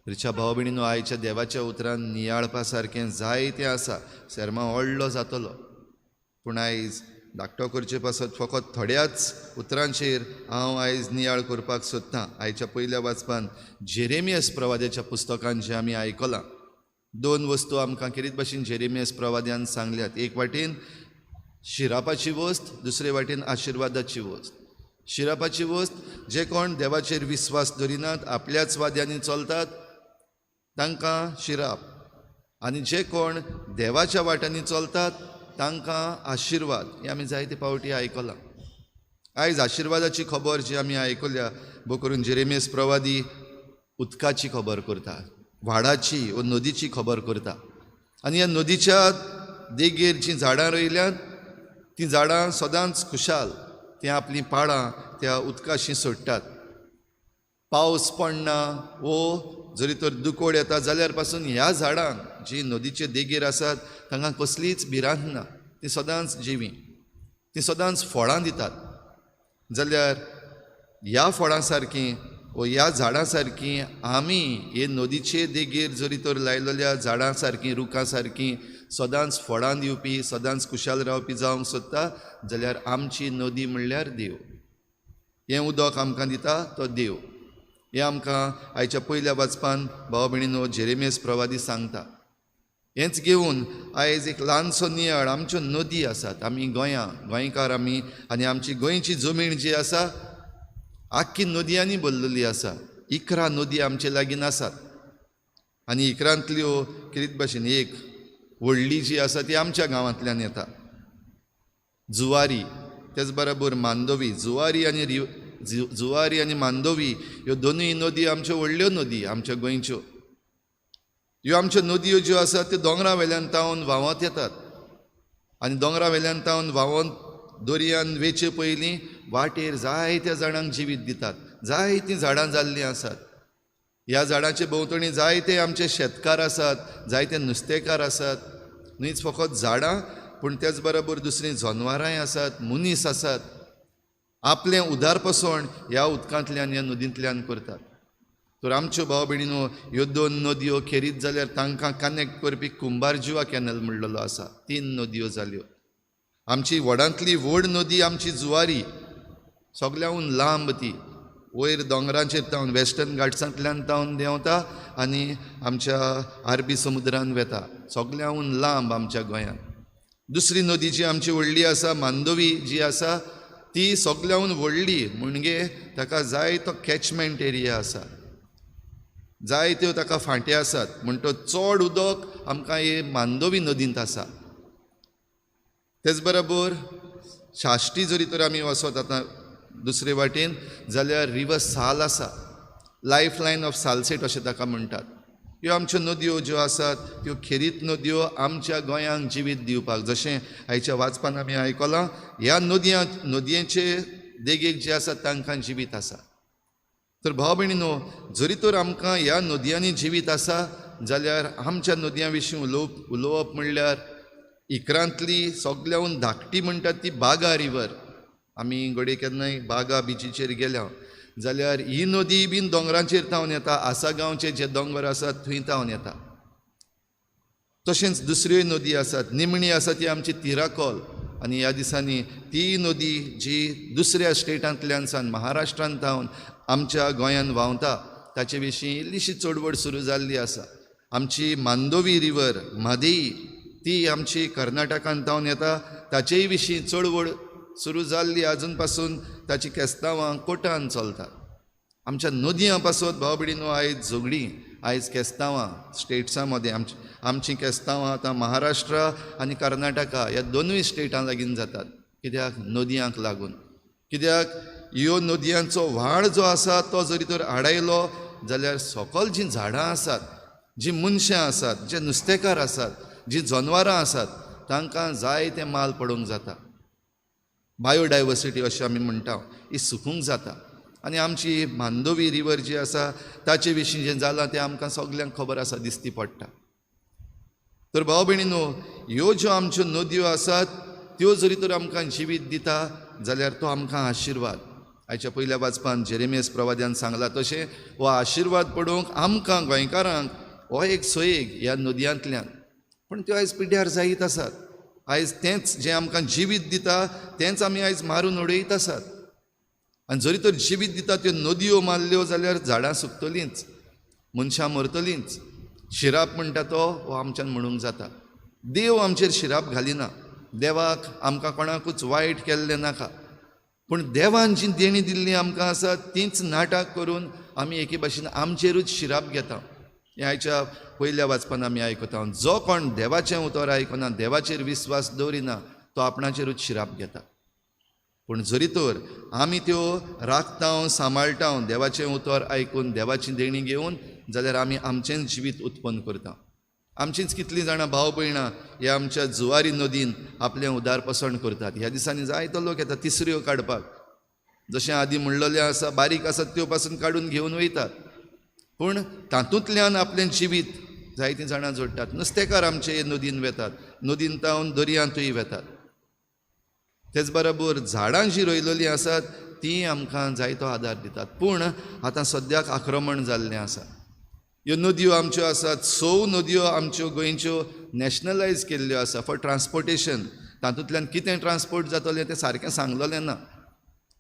रिच्या भाव भयणीनो, आयच्या देवाच्या उतरान नियाळपा सारकें जायतें आसा. सेर्मांव व्हडलो जातलो, पूण आयज धाकटो करचे पासत फकत थोड्याच उतरांचेर हांव आयज नियाळ करपाक सोदतां. आयच्या पयल्या वाचपान जेरेमियस प्रवाद्याच्या पुस्तकान जें आमी आयकलां, दोन वस्तू आमकां खेरीत भाशेन जेरेमियस प्रवाद्यान सांगल्यात. एक वाटेन शिरापाची वस्त, दुसरे वाटेन आशिर्वादाची वस्त. शिरापाची वस्त, जे कोण देवाचेर विस्वास दरिनात, आपल्याच वाद्यांनी चलतात, तांकां शिराप, आनी जे कोण देवाच्या वाटांनी चलतात तांकां आशिर्वाद. हें आमी जायते फावटी आयकलां. आयज आशिर्वादाची खबर जी आमी आयकल्या, भोव करून जेरेमियस प्रवादी उदकाची खबर करता, व्हाडाची व नदीची खबर करता. आनी ह्या नदीच्या देगेर जीं झाडां रोयल्यांत तीं झाडां सदांच खुशाल, तीं आपलीं पाळां त्या उदकाशी सोडटात. पावस पडना वो जरी तर दुकोळ येता जाल्यार पासून ह्या झाडांक जीं नदीचे देगेर आसात तांकां कसलीच भिरांत ना, तीं सदांच जिवीं, तीं सदांच फळां दितात. जाल्यार ह्या फळां सारकीं वो ह्या झाडां सारकीं आमी हे नदीचे देगेर जरी तर लायलेल्या झाडां सारकीं, रुखां सारकीं सदांच फळां दिवपी, सदांच खुशाल रावपी जावंक सोदता जाल्यार आमची नदी म्हणल्यार देव. हें उदक आमकां दिता तो देव. हें आमकां आयच्या पयल्या वाचपान भाव भयणीनो जेरेमियस प्रवादी सांगता. हेंच घेवन आयज एक ल्हानसो नियाळ. आमच्यो नदी आसात, आमी गोंयां गोंयकार आमी, आनी आमची गोंयची जमीन जी आसा आख्खी नदयांनी भरलेली आसा. 11 नदी आमचे लागीं आसात आनी 11 खेरीत भाशेन एक व्हडली जी आसा ती आमच्या गांवांतल्यान येता, जुवारी. तेच बरोबर मांडोवी. जुवारी आनी जुवारी आनी मांडोवी ह्यो दोनूय नदी आमच्यो व्हडल्यो नदी आमच्या गोंयच्यो. ह्यो आमच्यो नदयो ज्यो आसात त्यो दोंगरा वेल्यान तावन व्हांवत येतात आनी दोंगरा वेल्यान तावन व्हांवत दर्यान वेचे पयलीं वाटेर जायत्या जाणांक जिवीत दितात. जायतीं झाडां जाल्लीं आसात. ह्या झाडांचे भोंवतणी जायते आमचे शेतकार आसात, जायते नुस्तेकार आसात. न्हयच फकत झाडां, पूण त्याच बरोबर दुसरीं जनवरांय आसात, मनीस आसात. आपलें उदारपसण ह्या उदकांतल्यान, ह्या नदींतल्यान करतात. तर आमच्यो भाव भयणीनो ह्यो दोन नदयो खेरीत जाल्यार तांकां कनेक्ट करपी कुंभारजुवा कॅनल म्हणलेलो आसा. 3 नदयो जाल्यो. आमची व्हडांतली व्हड नदी आमची जुवारी, सगळ्याहून लांब ती, वयर दोंगरांचेर तावन वेस्टर्न घाट्सांतल्यान तावन देंवता आनी आमच्या अरबी समुद्रान वेता, सगळ्याहून लांब आमच्या गोंयांत. दुसरी नदी जी आमची व्हडली आसा, मांडोवी जी आसा, ती सगळ्याहून व्हडली, म्हणजे ताका जाय तो कॅचमेंट एरिया आसा, जायत्यो ताका फांटे आसात, म्हणटच चड उदक आमकां हे मांडोवी नदींत आसा. तेच बरोबर साश्टी जरी तर आमी वचत आतां दुसरे वाटेन जाल्यार रिवर साल आसा, लायफ लायन ऑफ सालसेट अशें ताका म्हणटात. ह्यो आमच्यो नदयो ज्यो आसात त्यो खेरीत नदयो आमच्या गोंयांक जिवीत दिवपाक, जशें आयच्या वाचपान आमी आयकलां, ह्या नदयेचे देगेक जे आसात तांकां जिवीत आसा. तर भाव भयणीनो, जरी तर आमकां ह्या नदयांनी जिवीत आसा जाल्यार आमच्या नदयां विशीं उलोवप म्हणल्यार 11 सगळ्याहून धाकटी म्हणटात ती बागा रिवर. आमी घडये केन्नाय बागा बिचीचेर गेल्या जाल्यार ही नदी बीन दोंगरांचेर तावन येता, आसा गांवचे जे दोंगर आसात थंय तावन येता. तशेंच दुसऱ्योय नदी आसात, निमणी आसा ती आमची तिराकोल, आनी ह्या दिसांनी ती नदी जी दुसऱ्या स्टेटांतल्यान सावन महाराष्ट्रांत तावन आमच्या गोंयांत व्हांवता ताचे विशीं इल्लीशी चळवळ सुरू जाल्ली आसा. आमची मांडोवी रिवर म्हादेई ती आमची कर्नाटकांत तावन येता, ताचेय विशीं चळवळ सुरू जाल्ली, आजून पासून ताची केस्तांवां कोर्टान चलतात. आमच्या नदयां पासत भाव भयणीनो आयज झगडीं, आयज केस्तांवां स्टेट्सां मदें, आमचीं केस्तांवां आतां महाराष्ट्र आनी कर्नाटका ह्या दोनूय स्टेटां लागीं जातात. कित्याक? नदयांक लागून. कित्याक ह्यो नदयांचो व्हाळ जो आसा तो जरी तर आडायलो जाल्यार सकल जीं झाडां आसात, जीं मनशां आसात, जे नुस्तेकार आसात, जीं जनवरां आसात, तांकां जाय तें माल पडूंक जाता. बायोडायवर्सिटी अशें आमी म्हणटा, ही सुकूंक जाता. आनी आमची मांडोवी रिवर जी आसा ताचे विशीं जें जालां तें आमकां सगल्यांक खबर आसा, दिसती पडटा. तर भाव भयणीनो, ह्यो ज्यो आमच्यो नदयो आसात त्यो जरी तर आमकां जिवीत दिता जाल्यार तो आमकां आशिर्वाद. आयच्या पयल्या वाचपान जेरेमियस प्रवाद्यान सांगला तशें हो आशिर्वाद पडोवंक आमकां गोंयकारांक हो एक सोयेग ह्या नदयांतल्यान, पूण त्यो आयज पिड्ड्यार जायत आसात. आयज तेंच जें आमकां जिवीत दिता तेंच आमी आयज मारून उडयत आसात. आनी जरी तर जिवीत दिता त्यो नदयो मारल्यो जाल्यार झाडां सुकतलींच, मनशां मरतलींच. शिराप म्हणटा तो हो आमच्यान म्हणूंक जाता. देव आमचेर शिराप घालिना, देवाक आमकां कोणाकूच वायट केल्लें नाका, पूण देवान जी देणी दिल्ली आमकां आसा तीच नाटक करून आमी एके भाशेन आमचेरूच शिराप घेता. हें आयच्या पयल्या वाचपान आमी आयकता. जो कोण देवाचें उतर आयकना, देवाचेर विस्वास दवरिना, तो आपणाचेरूच शिराप घेता. पूण जरी तर आमी त्यो राखता, सांबाळटा, देवाचें उतर आयकून देवाची देणी घेवन, जाल्यार आमी आमचेंच जिवीत उत्पन्न करता. आमचींच कितलीं जाणां भाव भयणां ह्या आमच्या जुवारी नदीन आपलें उदारपसण करतात. ह्या दिसांनी जायतो लोक येता तिसऱ्यो काडपाक, जशें आदीं म्हणलेलें आसा, बारीक आसात त्यो पासून काडून घेवन वयतात, पूण तातूंतल्यान आपलें जिवीत जायतीं जाणां जोडटात. नुस्तेकार आमचे नदीन वेतात, नदीन तावन दर्यांतूय वेतात. तेच बरोबर झाडां जीं रोयलेलीं आसात तीं आमकां जायतो आदार दितात, पूण आतां सद्याक आक्रमण जाल्लें आसा. ह्यो नदयो आमच्यो आसात, 6 नदयो आमच्यो गोंयच्यो नॅशनलायज केल्ल्यो आसा फॉर ट्रान्सपोर्टेशन. तातूंतल्यान कितें ट्रान्सपोर्ट जातलें तें सारकें सांगलेलें ना,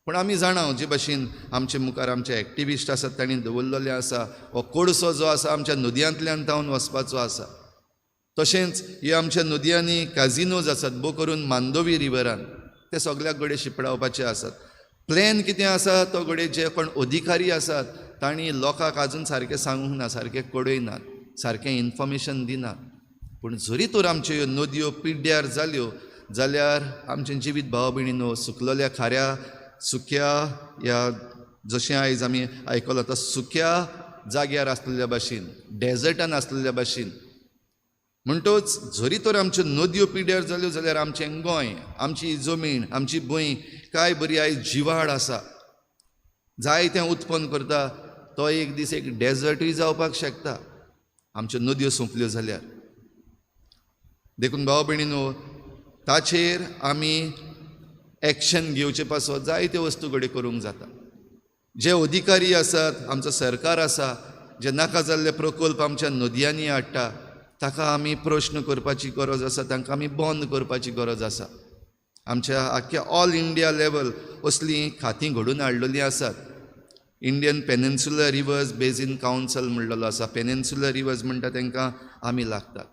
पूण आमी जाणा जे भाशेन आमचे मुखार आमचे एक्टिविस्ट आसात तांणी दवरलेलें आसा, हो कोळसो जो आसा आमच्या नदयांतल्यान तावन वचपाचो आसा. तशेंच ह्या आमच्या नदयांनी काजिनोज आसात, भोव करून मांडोवी रिवरान, ते सगळ्याक घडये शिपडावपाचे आसात. प्लॅन कितें आसा तो घडये जे कोण अधिकारी आसात तांणी लोकांक आजून सारकें सांगूंक ना, सारकें कळयनात, सारकें इन्फॉर्मेशन दिनात. पूण जरी तर आमच्यो ह्यो नदयो पिड्ड्यार जाल्यो जाल्यार आमचें जिवीत भाव भयणीनो सुकलेल्या खाऱ्या सुक्या ह्या जशें आयज आमी आयकलां तो सुक्या जाग्यार आसलेल्या भाशेन, डेजर्टान आसलेल्या भाशेन. म्हणटच जरी तर आमच्यो नदयो पिड्ड्यार जाल्यो जाल्यार आमचें गोंय, आमची जमीन, आमची भूंय काय बरी आयज जिवाळ आसा, जाय तें उत्पन्न करता, तो एक दीस एक डेजर्टूय जावपाक शकता आमच्यो नदयो सोंपल्यो जाल्यार. देखून भाव भयणीनो ताचेर आमी एक्शन घेवचे पासत जायत्यो वस्तू घडये करूंक जाता. जे अधिकारी आसात, आमचो सरकार आसा, जे नाका जाल्ले प्रकल्प आमच्या नदयांनी हाडटा ताका आमी प्रश्न करपाची गरज आसा, तांकां आमी बंद करपाची गरज आसा. आमच्या आख्ख्या ऑल इंडिया लेवल असलीं खातीं घडून हाडलेलीं आसात. Indian peninsular rivers basin council म्हणलेलो आसा. पेनिन्सुलर रिवर्स म्हणटा तांकां आमी लागतात.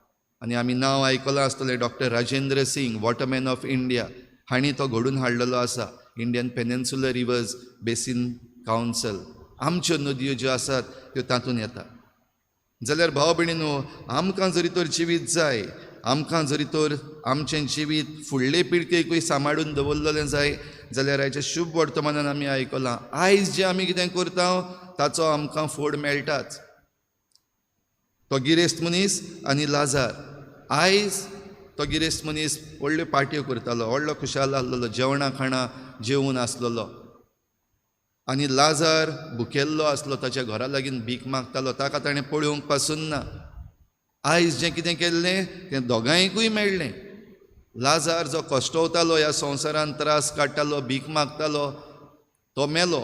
आनी आमी नांव आयकलां आसतलें, doctor Rajendra Singh, waterman of India, हांणी तो घडून हाडलेलो आसा, Indian peninsular rivers basin council. आमच्यो नदयो ज्यो आसात त्यो तातूंत येता. जाल्यार भाव भयणीनो आमकां जरी तर जिवीत जाय, आमकां जरी तर आमचें जिवीत फुडले पिळगेकूय सांबाळून दवरलेलें जाय जाल्यार आयच्या शुभ वर्तमानान आमी आयकलां, आयज जें आमी कितें करता ताचो आमकां फोड मेळटाच. तो गिरेस्त मनीस आनी लाजार, आयज तो गिरेस्त मनीस व्हडल्यो पार्ट्यो करतालो, व्हडलो खुशाल आसलेलो, जेवणां खाणां जेवन आसलेलो, आनी लाजार भुकेल्लो आसलो, ताच्या घरा लागीं भीक मागतालो, ताका ताणें पळोवंक पासून ना. आयज जें कितें केल्लें तें दोगांयकूय मेळ्ळें. लाजार जो कश्टवतालो, ह्या संवसारान त्रास काडटालो, भीक मागतालो, तो मेलो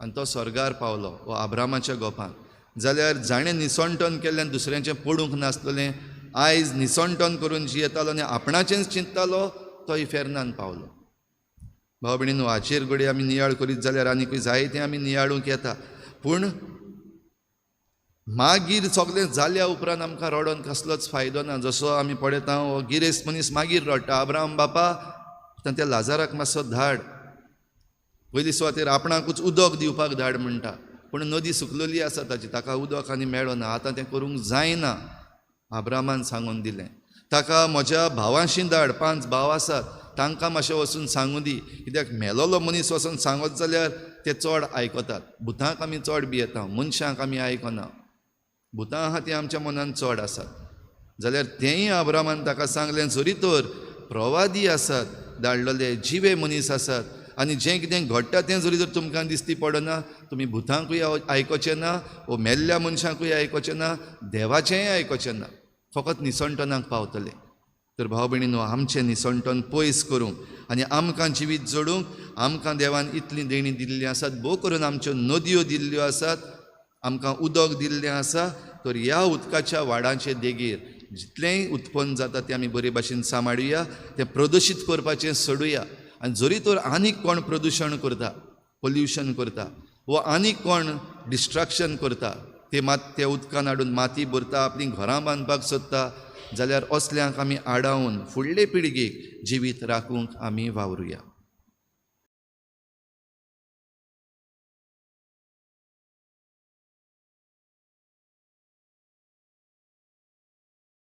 आनी तो स्वर्गार पावलो, हो आब्रामाच्या गोपान. जाल्यार जाणें निसणटन केल्लें, दुसऱ्यांचें पडूंक नासलेलें, आयज निसणटन करून जियेतालो आनी आपणाचेंच चिंततालो, तो इफेर्नान पावलो. भाव भयणीनो हाचेर घडये आमी नियाळ करीत जाल्यार आनीकूय जायतें आमी नियाळूंक येता, पूण मागीर सगळें जाल्या उपरांत आमकां रडोन कसलोच फायदो ना. जसो आमी पळयता हो गिरेस्त मनीस मागीर रडटा, आब्राम बापा आतां त्या लाजाराक मातसो धाड, पयली सुवातेर आपणाकूच उदक दिवपाक धाड म्हणटा, पूण नदी सुकलेली आसा ताची, ताका उदक आनी मेळना, आतां तें करूंक जायना. आब्रामान सांगून दिलें ताका, म्हज्या भावांशी धाड, 5 भाव आसात, तांकां मातशें वचून सांगू दी, कित्याक मेलोलो मनीस वचून सांगत जाल्यार ते चड आयकतात. भुतांक आमी चड भियेता, मनशांक आमी आयकना, भुतां आहा तीं आमच्या मनान चड आसात. जाल्यार तेंय आब्रामान ताका सांगलें, जरी तर प्रवादी आसात धाडलेले, जिवे मनीस आसात, आनी जें कितें घडटा तें जरी जर तुमकां दिसती पडना, तुमी भुतांकूय आयकोचें ना, वो मेल्ल्या मनशांकूय आयकोचें ना, देवाचेंय आयकोचें ना, फकत निसणटनाक पावतले. तर भाव भयणीनो, आमचें निसणटन पयस करूंक आनी आमकां जिवीत जोडूंक आमकां देवान इतलीं देणीं दिल्लीं आसात, भोव करून आमच्यो नदयो दिल्ल्यो आसात, आमकां उदक दिल्लें आसा. तर ह्या उदकाच्या वाडांचे देगेर जितलेंय उत्पन्न जाता तें आमी बरे भाशेन सांबाळुया, तें प्रदुशीत करपाचें सोडुया. आनी जरी तर आनीक कोण प्रदुशण करता, पोल्युशन करता वो आनीक कोण डिस्ट्रक्शन करता, ते मात ते उदकान हाडून माती भरता, आपलीं घरां बांदपाक सोदता जाल्यार असल्यांक आमी आडावन फुडले पिळगेक जिवीत राखूंक आमी वावरुया.